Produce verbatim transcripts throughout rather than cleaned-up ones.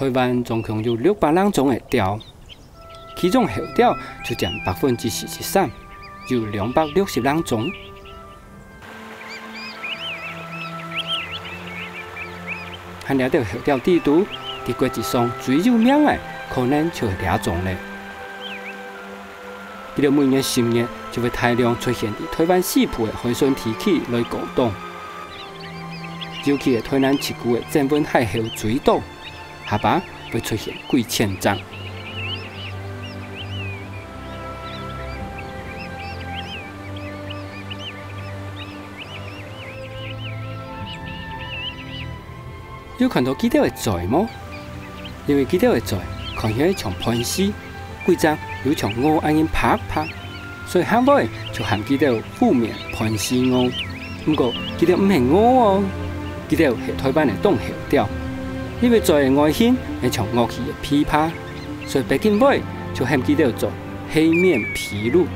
台灣總共有六百零種个鳥，其中候鳥就佔百分之四十三，有兩百六十零種。和這兜候鳥知道，在國際上最有名个，可能就係這種咧。 佢兜每年十月就會大量出現在台灣西部个海脣地區來過冬。尤其係台南七股个曾文溪口最多，下把會出現幾千隻。 有看著佢兜个嘴無？因為佢兜个嘴看起來像盤絲，幾隻又像鵝恁樣白白，所以客話就喊佢兜烏面盤絲鵝。毋過佢兜毋係鵝哦，佢兜係台灣个冬候鳥，因為嘴个外形係像樂器个琵琶，所以北京話就喊佢兜做黑面琵鷺。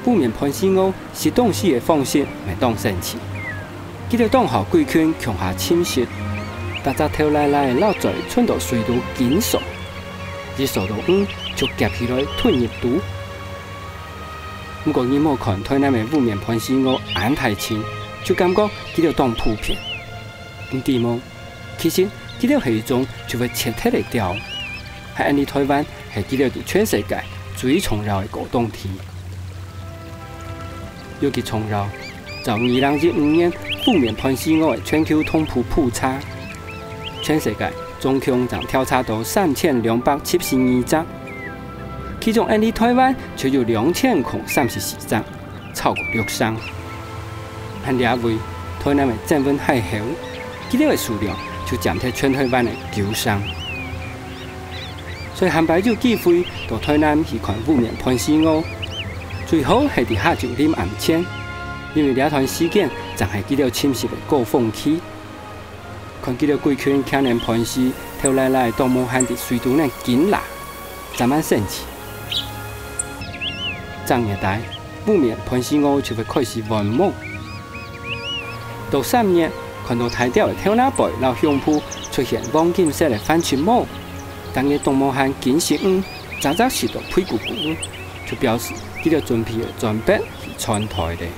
烏面盤絲鵝食東西个方式乜當神奇。佢兜當好歸群共下尋食，逐隻頭拉拉摎嘴伸到水肚緊索，一索到魚就夾起來吞入肚。毋過你莫看台南个烏面盤絲鵝恁大群，就感覺佢兜當普遍。毋知無？ 其實，佢兜係一種就會絕忒个鳥，係恁呢台灣係佢兜在全世界最重要个過冬地。尤其重要，照二零一五年烏面盤絲鵝个全球通譜普查，全世界總共正調查到三千兩百七十二隻，其中恁呢台灣就有兩千空三十四隻。 超過六成。還這位，台南个曾文溪口，佢兜个數量就佔忒全台灣个九成。所以還擺有機會到台南去看烏面盤絲鵝，最好係在下晝臨暗前，因為這段時間正係佢兜尋食个高峰期。 看佢兜歸群擎等盤絲，頭拉拉當無閒在水肚內緊拉，真蠻神奇。正月底，烏面盤絲鵝就會開始換毛。到三月，看著大鳥个頭那背摎胸脯出現黃金色个繁殖毛，逐日當無閒緊食魚，隻隻食到肥咕咕，就表示佢兜準備愛轉北去傳代咧。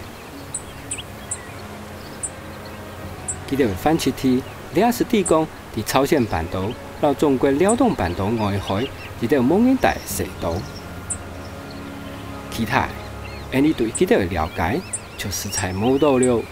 佢兜个繁殖地，這時地講，在朝鮮半島摎中國遼東半島外海，一兜無人戴个細島。其他个，𠊎俚對佢兜个了解就實在無多了。